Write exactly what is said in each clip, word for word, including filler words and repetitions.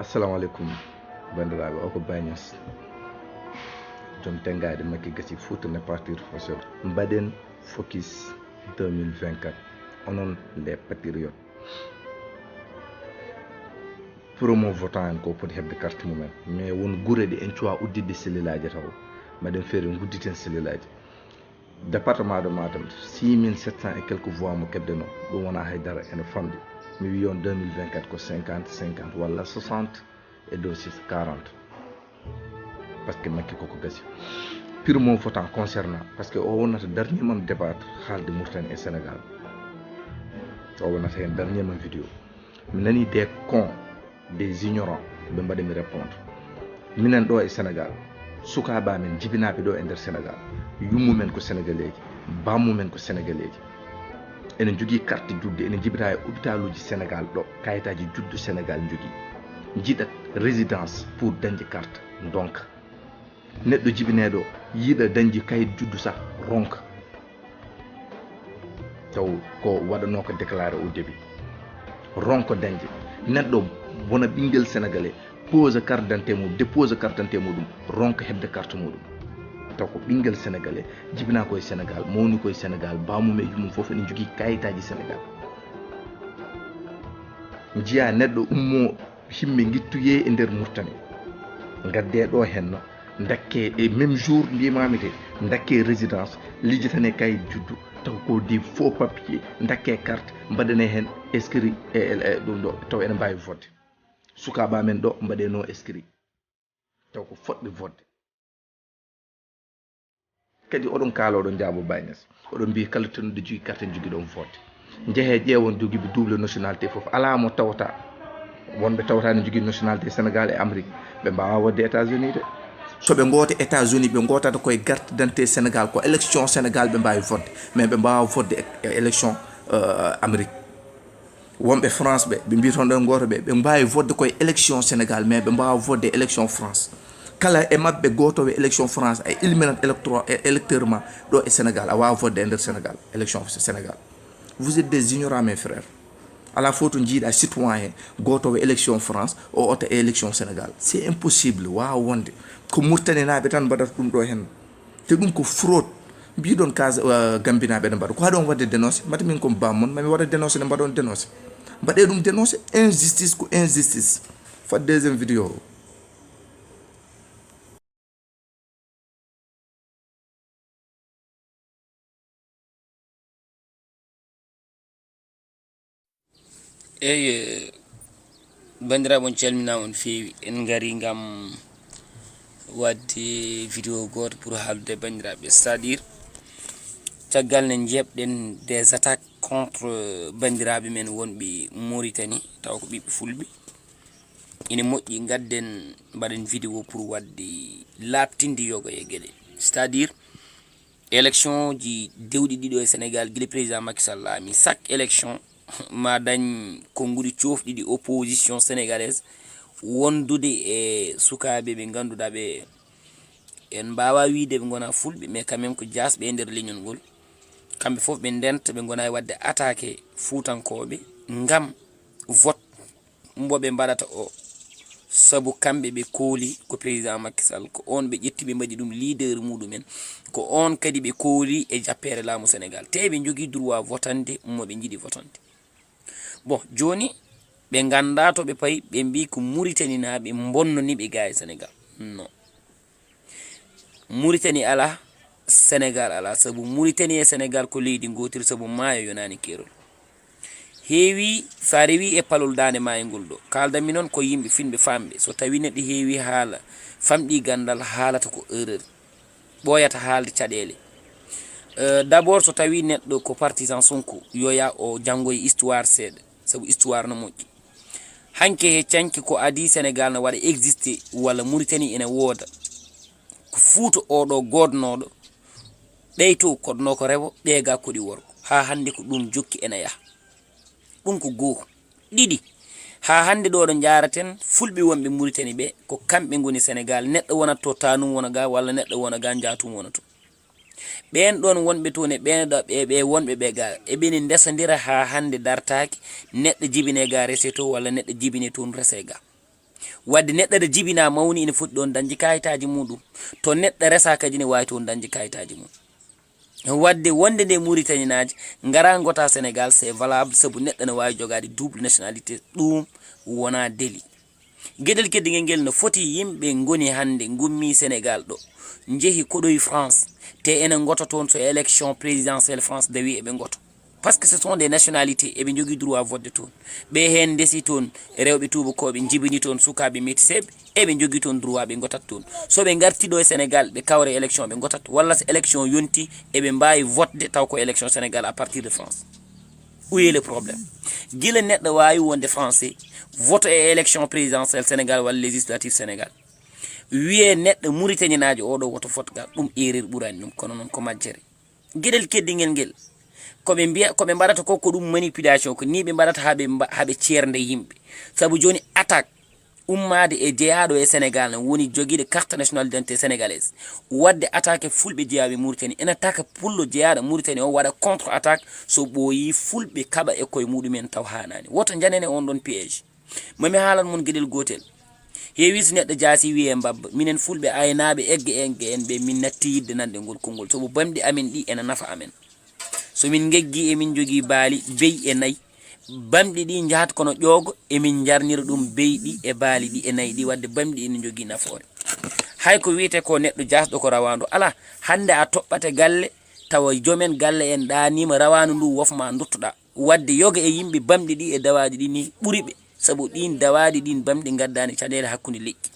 Assalamu alaikum, bandiraɓe. O ko Baye Niass, joom tengaade Macky gasi, Fouta ne partir fonceur. Mbaɗen focus deux mille vingt-quatre, onon les patriotes. Promo votant en ko poti heɓde carte mumen, mais won gure ɗe en cuwa udditde sellilaji taw, mbaɗen feere gudditen sellilaji. Département de Matam, six mille sept cents et quelques voix mo keɓdeno, ɗum wona haydara, ene famɗi. Mi wi on deux mille vingt-quatre ko cinquante cinquante walla soixante et dow six quarante. Parce que Macky koko gasi. Primo votant concernant, parce que o wonnata dernier man débat haalde Mauritanie et Sénégal. O wonnata hen dernier man vidéo. Mi nani des cons, des ignorants, ɓe mbaɗa mi répondre. Minen ɗo e Sénégal, sukaaɓe amen jibinaaɓe ɗo e nder Sénégal, yummumen ko Sénégalais ji, bammumen ko Sénégalais ji. Ene jogii carte juddu, ene jibina e hôpitaluji Sénégal ɗo, kayitaji juddu Sénégal jogii. Jiɗat résidence pour dañde carte, donc. Neɗɗo jibineɗo yiɗa dañde kayit juddu sah, ronka. Taw ko waɗanoo ko déclaré au début. Ronka dañde. Neɗɗo wona ɓinngel Sénégalais, pose carte d'identité mum, dépose carte d'identité muɗum, ronka heɓde carte muɗum. Taw ko ɓinngel Sénégalais, jibinaa ko e Sénégal, mawni ko e Sénégal, bamum e yummum fof ene jogii kayitaaji Sénégal. Njiyaa neɗɗo ummoo yimɓe ngittoyee e nder Mauritanie. Ngaddee ɗo henno, ndakkee e même jour ndimami de, ndakkee résidence, lijjitane kayit juddu, taw ko des faux papier, ndakkee carte, mbaɗanee hen inscrit e, e, e ɗum ɗo, taw ene mbaawi vote. Sukaaɓe amen ɗo mbaɗee no inscrit. Taw ko fotɓe vote. Kadi oɗon kaala, oɗon jaabo Baye Niass. Oɗon mbiya kala tenude jogii carte, jogii ɗon vote. Njehee ƴeewon jogiiɓe double nationalité fof. Alaa mo tawata. Wonɓe tawata ne jogii nationalité Sénégal e Amérique. Ɓe mbaawa wodde États-Unis de. So ɓe ngoota États-Unis, ɓe ngootata koye carte d'identité Sénégal, ko élection Sénégal ɓe mbaawi fodde. Mais ɓe mbaawa fodde e, e élection, euh, Amérique. Wonɓe France ɓe, ɓe mbiya toon ɗon gooto ɓe, ɓe mbaawi fodde koye élection Sénégal, mais ɓe mbaawa fodde élection France. Kala e maɓɓe gooto e élection France, a ilminat électorat, e électeur ma ɗo e Sénégal, a waawa fodde e nder Sénégal, élection Sénégal. Vous êtes des ignorants, mes frères. Alaa fof to njiiɗa citoyen gooto e élection France, o ota e élection Sénégal. C'est impossible, waawa wonde. Ko Mauritanie naaɓe tan mbaɗata ɗum ɗo hen. Te ɗum ko fraude. Mbiɗon Casa, uh, Gambinaaɓe ene mbaɗa. Ko haɗon waɗde dénoncé? Mbaɗa min ko bam mon, mami waɗa dénoncé, ne mbaɗon dénoncé. Mbaɗe ɗum dénoncé, injustice ko injustice. Fat deuxième vidéo. Eyi, eh, banndiraaɓe, on calminaama, on feewi. En ngari ngam waɗde vidéo gooto pour haaldude e banndiraaɓe. C'est-à-dire, caggal nde njeeɓɗen des attaques contre banndiraaɓe men wonɓe Mauritanie, taw ko ɓiɓɓe Fulɓe, ina moƴƴi ngadden, mbaɗen vidéo pour waɗde laaɓtinde yoga e geɗe. C'est-à-dire, élection ji dewɗi ɗiɗo e Sénégal, gila président Macky Sall laami, chaque élection ma dañ konnguɗi coofɗiɗi opposition sénégalaise wondude e sukaaɓe ɓe ngannduɗaa ɓe, en mbaawa wiyde ɓe ngonaa Fulɓe, mais quand même ko jaasɓe e nder leñol ngol. Kamɓe fof ɓe ndenta, ɓe ngonaa e waɗde attaqué Fuutankooɓe ngam vote mbo ɓe mbaɗata o, sabu kamɓe ɓe kooli ko président Macky Sall, ko on ɓe ƴetti, ɓe mbaɗi ɗum leader muɗumen, ko on kadi ɓe kooli e jappeere laamu Sénégal, te ɓe njogii droit votande mo ɓe njiɗi votande. Bon, jooni ɓe nganndaa to ɓe payi, ɓe mbii ko Mauritanie naa ɓe mbonnoni ɓe gaa e Sénégal. Non. Mauritanie alaa, Sénégal alaa, sabu Mauritanie e Sénégal ko leydi ngootiri, sabu maayo yonaani keerol. Heewi, so a rewii e palol Daande Maayo ngol ɗo, kaaldanmi noon ko yimɓe finɓe, faamɓe. So tawii neɗɗo heewi haala, famɗi ganndal, haalata ko erreur. Ɓooyata haalde caɗeele. Euh, d'abord, so tawii neɗɗo ko partisan Sonko, yo yah o janngoya histoire seeɗa, sabu histoire no moƴƴi. Hanki he canki ko adii Sénégal no waɗa existé, walla Mauritanie ene wooda. Ko Fuuta oo ɗo goodnooɗo, ɓeya to koɗnoo ko rewo, ɓeya ga koɗi worgo. Haa hannde ko ɗum jokki ene yaha. Ɗum ko goo. Ɗiɗi, haa hannde ɗo ɗo njaaraten, Fulɓe wonɓe Mauritanie ɓe, ko kamɓe ngoni Sénégal. Neɗɗo wonat to Tanum wona ga, walla neɗɗo wona ga, Njaatum wona to. Ɓeen ɗoon wonɓe toon e ɓeen ɗo, ɓe, ɓe wonɓe ɓe ga, eɓeni ndesondira haa hannde dartaaki, neɗɗo jibine ga rese to, walla neɗɗo jibine toon rese ga. Wadde neɗɗo ɗo jibina mawni ene foti ɗoon dañde kayitaaji muɗum. To neɗɗo resa kadi ne waawi toon dañde kayitaaji mum. Wadde wonde nde Muritaninaaji ngara ngota Sénégal, c'est valable, sabu neɗɗo ne waawi jogaade double nationalité, ɗum wona délit. Geɗel keddingel ngel no foti yimɓe ngoni hannde ngummi Sénégal ɗo, njehi koɗoyi France, te ene ngota toon so élection présidentielle France dawi eɓe ngota. Parce que ce sont des nationalités, eɓe njogii droit vote toon. Ɓe heen ndesi toon, rewɓe tuubakooɓe njibini toon sukaaɓe métiseeɓe, eɓe njogii toon droit ɓe ngotat toon. So ɓe ngarti ɗo e Sénégal, ɓe kawre élection ɓe ngotat, walla so élection yonti, eɓe mbaawi vote taw ko élection Sénégal à partir de France. Où est le problème? Gila neɗɗo waawi wonde français, vote e élection présidentielle Sénégal walla législative Sénégal. Wiyee neɗɗo Muritaninaajo oɗo woto vote ga, ɗum erreur ɓurani ɗum, kono noon ko majjere. Geɗel keddingel ngel, ko ɓe mbiya, ko ɓe mbaɗata ko, ko ɗum manipulation, ko ni ɓe mbaɗata haa ɓe mba-, haa ɓe ceernde yimɓe. Sabu jooni attaque ummaade e jeyaaɗo e Sénégal ne woni jogiiɗo carte nationale d'identité sénégalaise. Waɗde attaque fulɓe jeyaaɓe Mauritanie, ene taka pullo jeyaaɗo Mauritanie o waɗa contre attaque so ɓooyi fulɓe kaɓa e koye muɗumen taw haanaani. Woto njanene on ɗon piège. Mami haalan mon geɗel gootel. Heewi so neɗɗo jaasi wiyee mbabba, minen fulɓe aynaaɓe egge egge en ɓe min natti yidde nande ngol konngol. Sabu bamɗi amen ɗi ene nafa amen. So min ngeggi emin njogii baali, beyi e nayi. Bamɗi ɗi njahat kono ƴoogo, emin njarnira ɗum beyɗi e baali ɗi e nayi ɗi, waɗde bamɗi ene njogii nafoore. Hay ko wiyetee ko neɗɗo jaasɗo ko rawaandu alaa, hannde a toɓɓate galle, tawa joomen galle en ɗaaniima rawaandu ndu wofma nduttoɗaa. Waɗde yoga e yimɓe bamɗi ɗi e dawaaɗi ɗi ni ɓuri ɓe, sabu ɗiin dawaaɗi ɗiin bamɗi ngaddaani caɗeele hakkunde leƴƴi.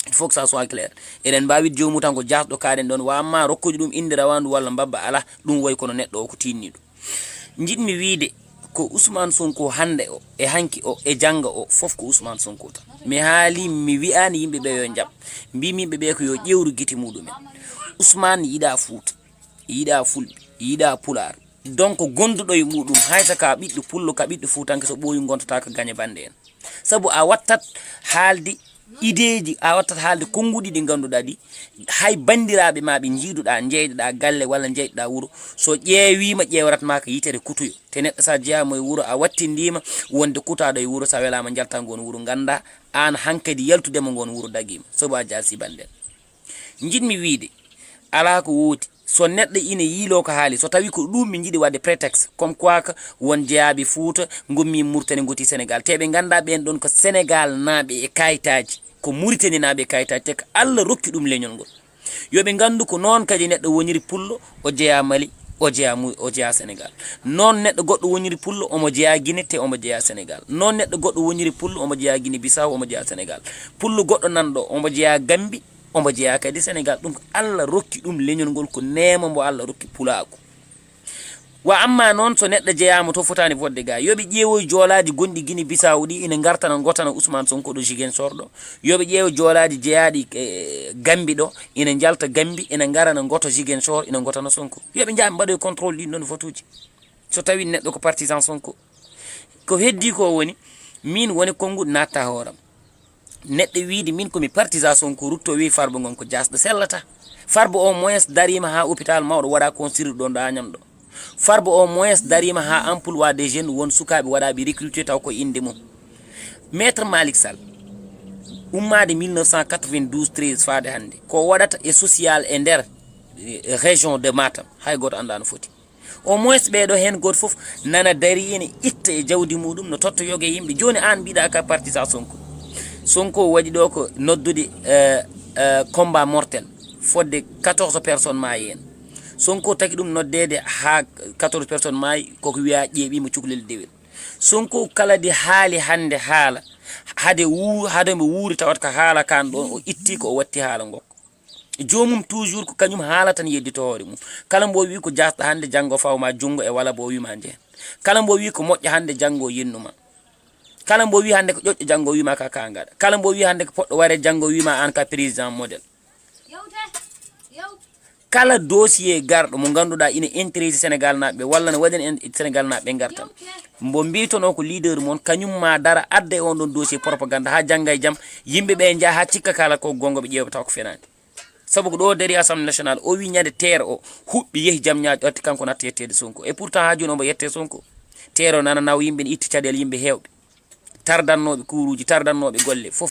Il faut que ça soit clair. Eɗen mbaawi joomum tan ko jaasɗo kaaɗen ɗoon, wa amma rokkude ɗum innde rawaandu walla mbabba alaa, ɗum wayi kono neɗɗo o ko tiinniiɗo. Njiɗmi wiyde ko Ousmane Sonko hannde o, e hanki o, e jannga o, fof ko Ousmane Sonko tan. Mi haali, mi wiyaani yimɓe ɓe yo njaɓ. Mbimi yimɓe ɓe ko yo ƴeewru gite muɗumen. Ousmane yiɗaa Fuuta, yiɗaa Fulɓe, yiɗaa Pulaar. Donc gonduɗo e muɗum, hay so ka ɓiɗɗo pullo, ka ɓiɗɗo fuutanke, so ɓooyi gontata ko gañe bande en. Sabu a wattat haalde ideeji, a wattat haalde konnguɗi ɗi ngannduɗaa ɗi, hay banndiraaɓe ma ɓe njiiduɗaa, njeyɗoɗaa galle walla njeyɗoɗaa wuro, so ƴeewiima ƴeewrat ma ko yitere kutuyo. Te neɗɗo so a jeyaama e wuro, a wattindiima wonde kutaaɗo e wuro, so a welaama njalta ngoon wuro, ngannda aan hankadi yaltudema ngoon wuro dagiima, sabu a jaasi bande en. Njiɗmi wiyde, alaa ko woodi. So neɗɗo ina yiiloo ko haali, so tawii ko ɗum min njiɗi waɗde prétexte, comme quoi que won jeyaaɓe Fuuta, ngummi Murtani, ngoti Sénégal. Te ɓe nganndaa ɓeen ɗoon ko Sénégal naaɓe e kayitaaji, ko Muritani naaɓe e kayitaaji, te ko Allah rokki ɗum leñol ngol. Yo ɓe nganndu ko noon kadi neɗɗo woniri pullo, o jeyaa Mali, o jeyaa Mu-, o jeyaa Sénégal. Noon neɗɗo goɗɗo woniri pullo, omo jeyaa Guinée, te omo jeyaa Sénégal. Noon neɗɗo goɗɗo woniri pullo, omo jeyaa Guinée Bissau, omo jeyaa Sénégal. Pullo goɗɗo nan ɗo, omo jeyaa Gambie, omo jeyaa kadi Sénégal. Ɗum ko Allah rokki ɗum leñol ngol, ko neema mbo Allah rokki pulaagu. Wa amma noon, so neɗɗo jeyaama to, fotaani fodde ga, yo ɓe ƴeewoy joolaaji gonɗi Guinée Bissau ɗi, ina ngartana ngotana Ousmane Sonko ɗo Ziguinchor ɗo. Yo ɓe ƴeewo joolaaji jeyaaɗi, eh, Gambie ɗo, ina njalta Gambie, ina ngarana ngoto Ziguinchor, ina ngotana Sonko. Yo ɓe njah ɓe mbaɗoy contrôle ɗin ɗon votuuji. So tawi neɗɗo ko partisan Sonko. Ko heddi ko woni, min woni konnguɗi natta hooram. Neɗɗo wiide min ko mi partisan Sonko, rutto wi Farba Ngom ko jaasɗo sellata. Farba au moins dariima haa hôpital mawɗo waɗa construire ɗo dañan ɗo. Farba au moins dariima haa emploi des jeunes, won sukaaɓe waɗaaɓe recruté taw ko innde mum. Maître Malick Sall, ummaade mille neuf cent quatre-vingt-douze treize faade hannde, ko waɗata e social e nder, eh, région de Matam, hay gooto anndaa no foti. Au moins ɓeeɗo heen gooto fof nana darii ene itta e jawdi muɗum, no totta yoga e yimɓe. Jooni aan mbiɗa ka partisan Sonko. Sonko waɗi ɗo ko noddude, eh, eh, combat mortel, fodde quatorze personnes maayi heen. Sonko taki ɗum noddeede haa quatorze personnes maayi, koko wiya ƴeeɓiima cukalel dewel. Sonko kala di haali hannde haala, hade wu-, hade mo wuuri tawata ko haala kan ɗon o itti ko o watti haala ngoo. Joomum toujours ko kañum haala tan yeddito hoore mum. Kala mbo wi ko jaasɗo hannde, janngo fawma junngo e wala mbo wima njehen. Kala mbo wi ko moƴƴo hannde, janngo yennuma. Kala mbo wi hannde ko ƴoƴƴo, janngo wima ka ka ngaɗa. Kala mbo wi hannde ko poɗɗo ware, janngo wima aan ka président modèle. Kala dossier garɗo mo ngannduɗaa ina intéressé Sénégal naaɓe ɓe, walla no waɗani en Sénégal naaɓe ɓe ngartan. Mbo mbiytonoo ko leader mon, kañum ma dara adda e on ɗon dossier propagande haa jannga e jam, yimɓe ɓe njaha haa cikka kala ko gonga ɓe ƴeewa taw ko fenaande. Sabu ko ɗo dari Assemblée nationale, o wi ñande teere o huɓɓi yehi jam ñaajo arti kanko natta yetteede Sonko. Et pourtant haa jooni omo yette Sonko. Teere o nana naw yimɓe ne itti caɗeele yimɓe heewɓe. tardannooɓe kuuruuji, tardannooɓe golle fof.